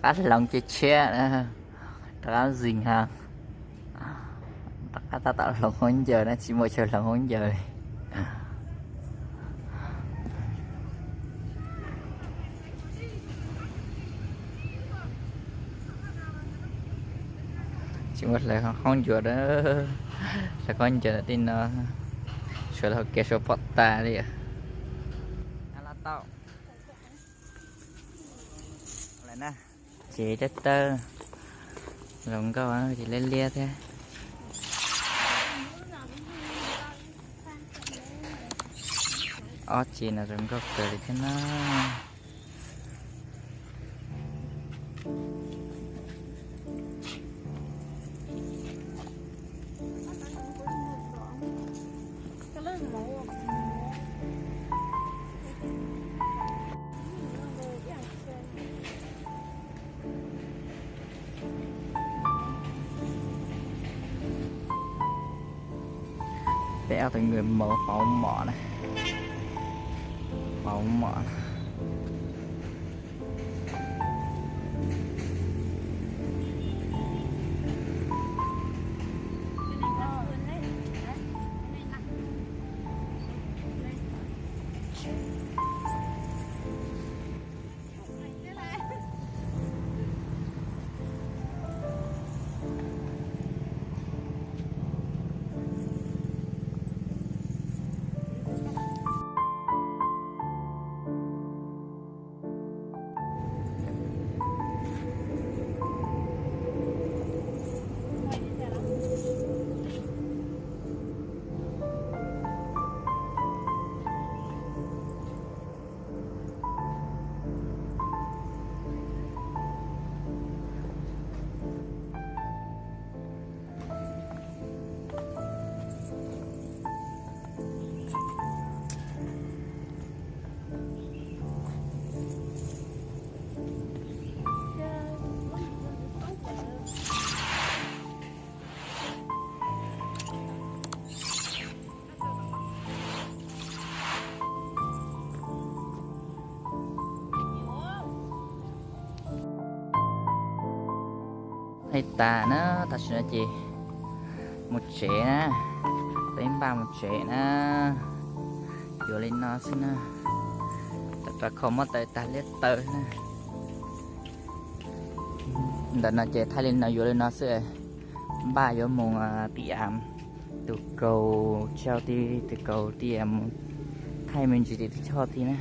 Qab hloov tshiab tshiab, rov qab zis ha, rov qab tab tom hloov khaub ncaws na, tsis muaj chaw hloov khaub ncaws li. Tsis muaj hlawv khaub ncaws a, hlawv khaub ncaws tim no, tshuav hauv kev suav pom tas li. Lawm na, tsev dawb dawb, zoo nkauj ces liab liab thiab. Ob tsev no zoo nkauj kawg li thiab na. Peb ob tug nkawd mauv pauv mom na, pauv mom. Thaij tas na, tam sim no ces mus tsev na, peb npaj mus tsev na. Yuav li no xwb na, rau qhov muab taws tag liab taw na. Ntawm no ces thaij li no yuav li no xwb, npaj yuav mus tiam tus kaus, tsis yog tiam tus kaus, tiam mus thaij me ntsis tim tus choj tid na.